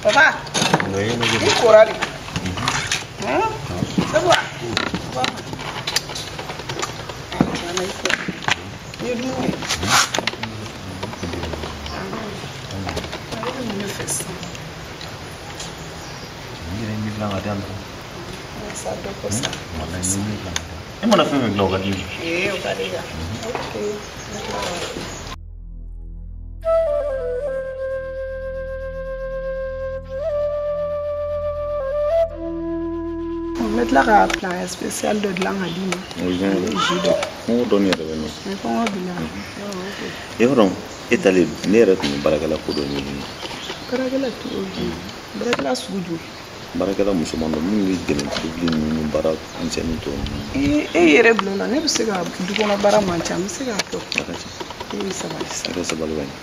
Papa, i kora de. C'est bon. I ye dumuni kɛ? Ale bɛ mun de fɛ sisan? N yɛrɛ ye min dilan ka di yan dɔrɔn. Sa dɔ ko sa. Walayi n ye min dilan ka di yan. E mana fɛn fɛn dilan o ka di n ye. Ee o ka di yan. Ok. N bɛ tila ka plan spécial dɔ dilan ka d'i ma. Ani jus dɔ. Kɔngɔ dɔɔni yɛrɛ bɛ n na. Ni kɔngɔ b'i la. I b'a dɔn e talen ne yɛrɛ tun bɛ baarakɛla ko dɔ ɲini. Baarakɛla cogo jumɛn? Baarakɛla sugu jumɛn? Baarakɛla musoman dɔ minnu b'i dɛmɛ tobili ninnu ni baara misɛnnin tɔ ninnu. E yɛrɛ bila o la ne bɛ se ka du kɔnɔ baara man ca n bɛ se k'a kɛ. A ka ca. E bɛ sabali sa. E ka sabali bani.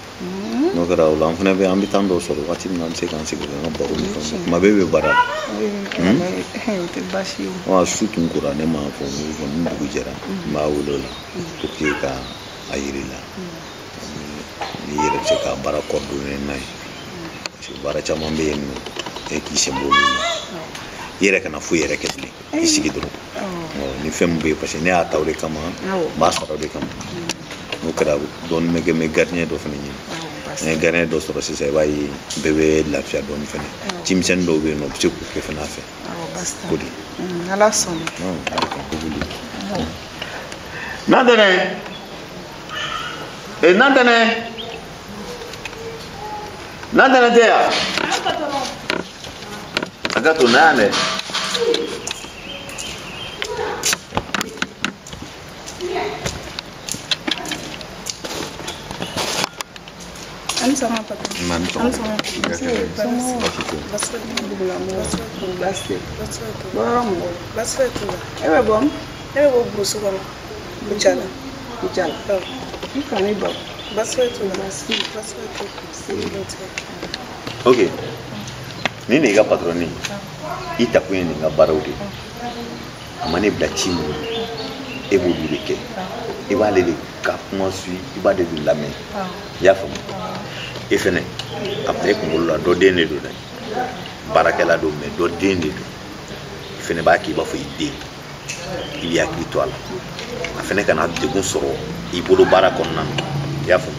N'o kɛra o la an fana bɛ an bɛ temps dɔw sɔrɔ waati min na an bɛ se k'an sigi k'an ka baro ni fɛnw kuma bɛɛ bɛ baara la. O tɛ baasi ye o. Wa su tun kora ne m'a fɔ n ko ni dugu jɛra n b'a wele o la pour que ka a yir'i la n'i yɛrɛ bɛ se ka baara coordonner n'a ye parce que baara caman bɛ yen nɔ e k'i sen bɔ olu la i yɛrɛ kana foyi yɛrɛ kɛ bilen i sigi dɔrɔn ni fɛn min bɛ yen parce que ne y'a ta o de kama n b'a sara o de kama n'o kɛra dɔɔni bɛ kɛ n bɛ gardien dɔ fana ɲini ni ye gardien dɔ sɔrɔ sisan i b'a ye bɛɛ bɛ lafiya dɔɔni fana cimisɛnnin dɔw bɛ yen nɔ u bɛ se k'u kɛ fana a fɛ ko di. Ala sɔnna. Nantɛnɛ ee Nantɛnɛ Nantɛnɛ tɛ yan a ka to na yan dɛ. Ani sɔgɔma papa. Ani sɔgɔma. Baasi tɛ. Baasi tɛ. Bɔyɔrɔ mɔgɔw. Baasi foyi t'u la. E bɛ bɔ min? Ne bɛ bɔ burusi kɔnɔ. Kucala. Kucala. I fa ni baw. Baasi foyi t'u la. Baasi foyi t'u la. Ok. Nin de y'i ka patron ye. I takun ye nin ka baaraw de ye. A ma ne bila ci min na e b'olu de kɛ. I b'ale de ka kuma suit i b'ale de lamɛn. I y'a faamu? E fɛnɛ a bila i kunkolo la dɔ den de don dɛ. Baarakɛla don mais dɔ den de don. I fɛnɛ b'a kɛ i b'a fɔ i den. I b'i hakili to a la. A fɛnɛ kana degun sɔrɔ i bolo baara kɔnɔna na. I y'a faamu?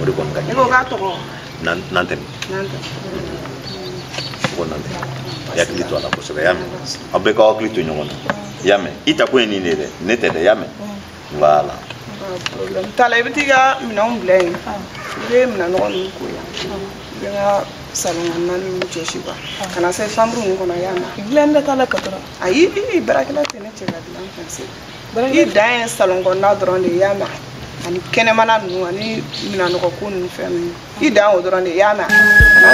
O de kɔni ka di. E ko k'a tɔgɔ? Nantɛnɛ. Nantɛnɛ. Ko Nantɛnɛ. I hakili to a la kosɛbɛ i y'a mɛn? Aw bɛɛ k'aw hakili to ɲɔgɔn na. I y'a mɛn? I takun ye nin de ye dɛ. Ne tɛ dɛ i y'a mɛn? Voilà. Problème t'a la i bɛ t'i ka minɛnw bila yen. I bɛ minɛnɔgɔ ninnu ko yan. I bɛ n ka salon kɔnɔna ninnu jɔsi quoi. Ka na se chambre ninnu kɔnɔ i y'a mɛn? Dilan da t'a la ka tɔrɔ. Ayi i baarakɛla tɛ ne cɛ ka dilan fɛn se. I dan ye salon kɔnɔna dɔrɔn de ye i y'a mɛn? Ani kɛnɛmana ninnu ani minɛnɔgɔ ko ninnu fɛn ninnu. I dan o dɔrɔn de ye i y'a mɛn? Kana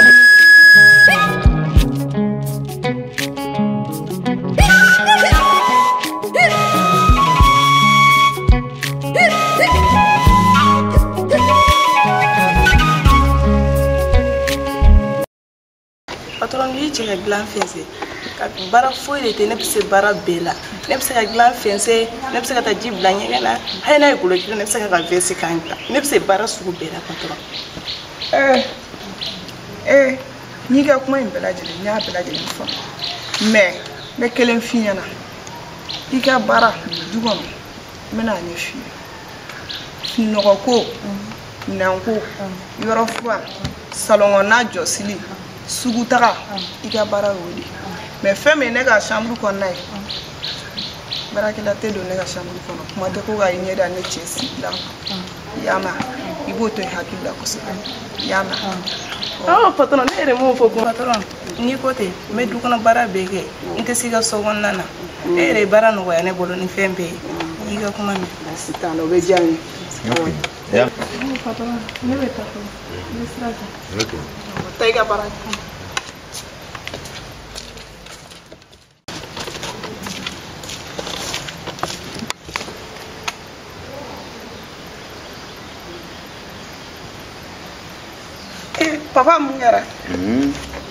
cɛ ka dilan fɛnsɛ. Ka baara foyi de tɛ ne bɛ se baara bɛɛ la. Ne bɛ se ka dilan fɛnsɛ, ne bɛ se ka taa ji bila ɲɛgɛn na. Hali n'a ye golo kelen, ne bɛ se ka veste kan dilan. Ne bɛ se baara sugu bɛɛ la patron. N'i ka kuma in bɛɛ lajɛlen, n y'a bɛɛ lajɛlen faamu. Mais n bɛ kelen f'i ɲɛna. I ka baara du kɔnɔ, n bɛna a ɲɛ f'i ye. Sunɔgɔ ko, minɛnko, yɔrɔ furan, salon kɔnɔna jɔsili, sugutaga, i ka baara y'o de ye. Mais fɛn min ye ne ka chambre kɔnɔna ye, baarakɛla tɛ don ne ka chambre kɔnɔ, kuma tɛ ko ka i ɲɛ da ne cɛ sigilan kan. I y'a mɛn? I b'o to i hakili la kosɛbɛ. I y'a mɛn? Patron, ne yɛrɛ m'o fɔ kuma. Patron, n'i ko ten, n bɛ du kɔnɔ baara bɛɛ kɛ, n tɛ se i ka so kɔnɔna na. E yɛrɛ ye baara nɔgɔya ne bolo ni fɛn bɛɛ ye. I y'i ka kuma mɛn. Baasi t'a la, o bɛ diya n ye. Yeah. Patron, ne bɛ taa fɔlɔ. N bɛ sira kan. Ok. Taa i ka baara kɛ. Papa mun kɛra?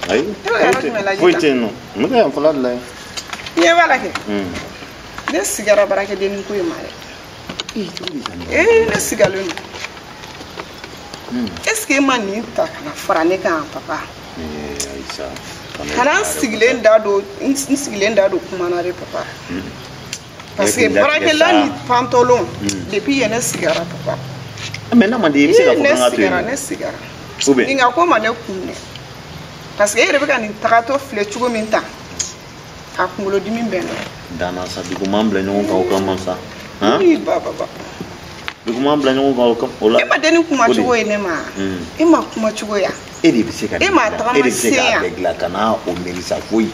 Ayi. E bɛ ka yɔrɔ jumɛn lajɛ Foyi tan? tɛ yen nɔ. N bɛ ka yan fɔlɔ de lajɛ. N ɲɛ b'a la kɛ. Ne sigara baarakɛdennin ko in ma dɛ. Ne sigalen don. Est ce que e ma nin ta ka na fara ne kan papa? Ayi sa. Kana n sigilen da don, n sigilen da don kuma na dɛ papa. Parce que baarakɛla ni pantalon depuis yen ne sigara papa. Mais n'a man di i bɛ se k'a fɔ k'an ka to yen. Ne sigara. Ou bien. Nin ka ko ma ne kun dɛ. Parce que e yɛrɛ bɛ ka nin tagatɔ filɛ cogo min tan, a kunkolodimi bɛ n na. Danna sa, bi ko m'an bila ɲɔgɔn kan o kama sa. Ii ba ba ba. Bi ko m'an bila ɲɔgɔn kan o kama o la. E ma denni kuma cogo ye ne ma. E ma kuma cogo ya. E de bɛ se ka E ma tagama e de bɛ se sen k'a yan. bɛɛ dilan ka n'a o miiri sa foyi.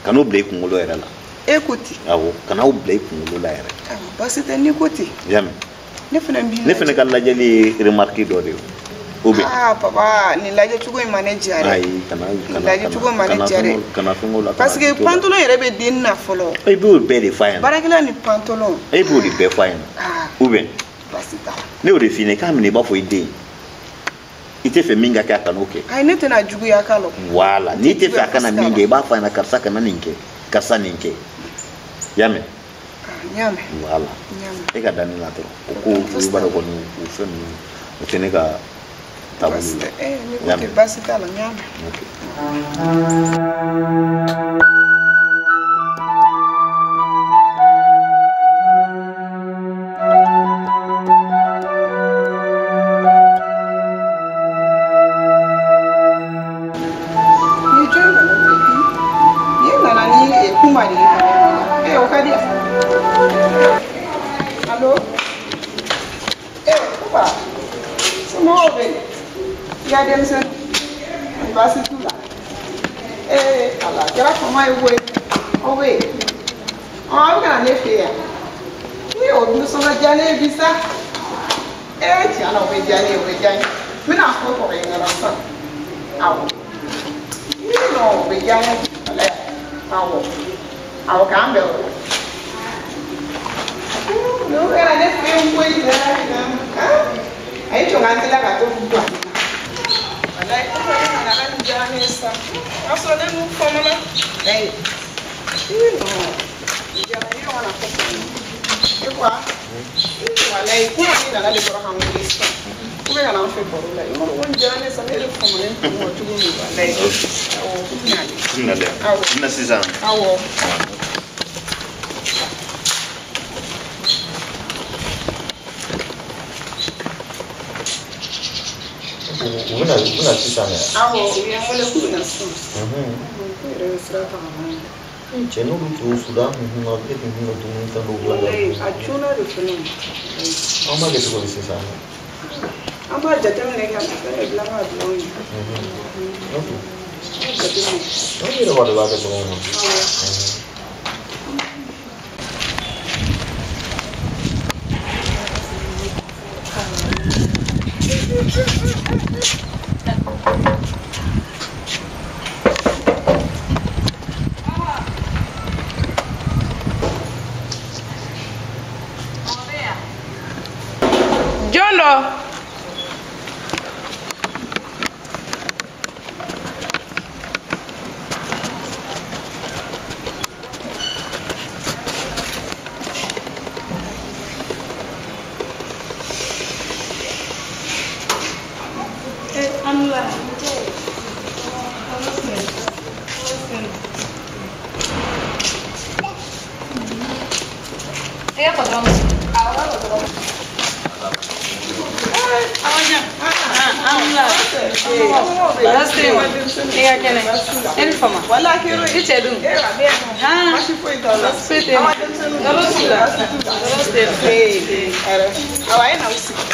Kan'o bila i kunkolo yɛrɛ la. E ko ten. Awɔ, kan'o bila i kunkolo la yɛrɛ. Awɔ, baasi tɛ n'i ko ten. I y'a mɛn? Ne fana b'i Ne fana ka lajɛli ye remarque dɔ de ye. Ou bien. Papa, nin lajɛ cogo in ma ne diya dɛ. Ayi, kana Nin lajɛ cogo ma ne diya dɛ. Kana fɛn o la. Parce que pantalon yɛrɛ bɛ den na fɔlɔ. I b'o bɛɛ de f'a ɲɛna. Baarakɛla ni pantalon. E b'o de bɛɛ f'a ɲɛna. Ou bien. Baasi t'a la. Ne y'o de f'i ɲɛna, i k'a minɛ i b'a fɔ i den. I tɛ fɛ min ka kɛ a kan'o kɛ. Ayi, ne tɛna juguya k'a la. Voilà, n'i tɛ fɛ a kana min kɛ, i b'a f'a ɲɛna karisa kana nin kɛ, karisa nin kɛ. I y'a mɛn? N y'a mɛn. Voilà. N y'a mɛn. E ka da ne la dɔrɔn. O ko i b'a dɔn kɔni o fɛn ninnu o tɛ ne ka taabolo la. Ni ko tɛ baasi t'a la, n y'a mɛn. Ok. Ni jɔn ka ne wele bi? Ni nana ni kuma de ye ka ne wele. O ka di yan. Allo? Papa, somɔgɔw bɛ yen? I ka denmisɛnnin, baasi t'u la? Ala, a kɛra fama ye koyi. Aw bɛ yen? Aw bɛ ka na ne fɛ yan. O dun sɔngɔ diya ne ye bi sa. Tiɲɛ na o bɛ diya ne ye, o bɛ diya n ye. N bɛna fɔ kɔrɔ ye ɲɛna sisan. Awɔ. Non, o bɛ diya n ye. Walayi. Awɔ. Awɔ, k'an bɛn o la. Ninnu kɛra ne fɛ yen koyi. A ye jɔ k'an teliya ka to k'u to. Walayi, ko ne nana ka nin diyara ne ye sisan. O y'a sɔrɔ ne n'u fɔmana. Ayi. Non. Nin diyara n ye, kana fɔ. E ko a? Walayi, kuma min nana de bɔra ka n wele sisan. Ko bɛ ka na an fɛ baro la. I m'a dɔn ko nin diyara ne ye sa, ne yɛrɛ fɔmɔnen tun don cogo min. Walayi. Awɔ, k'u bɛ na de. K'u bɛ na dɛ. Awɔ. U bɛ na sisan. Awɔ. U bɛna sisan dɛ. Awɔ, u ye n wele k'u bɛ na sisan. K'u yɛrɛ bɛ sira ta ka bɔ yen. Cɛ n'olu tun sudan kun ka e tun ka dumuni fɛn dɔw dilan. Walayi, a joona de fɛnɛ. An b'a kɛ cogo di sisan? An b'a jateminɛ kɛ ka fɛn de dilan k'a bila o ɲɛ. Ok. An b'a jateminɛ. An yɛrɛ b'a dɔn i b'a kɛ cogo min na. Awɔ. Jɔn dɔ? E ka patɔrɔn Awɔ, patɔrɔn. Baasi tɛ yen. I ka kɛnɛ. E ni fama. Wala kero. I cɛ dun? E a bɛ yan nɔ. Baasi foyi t'aw la. Baasi foyi tɛ yen. Aw ka denmisɛnninw. Tɔɔrɔ t'u la. Baasi t'u la. Tɔɔrɔ tɛ yen. Ee, hɛrɛ. Awa, e n'aw sigi.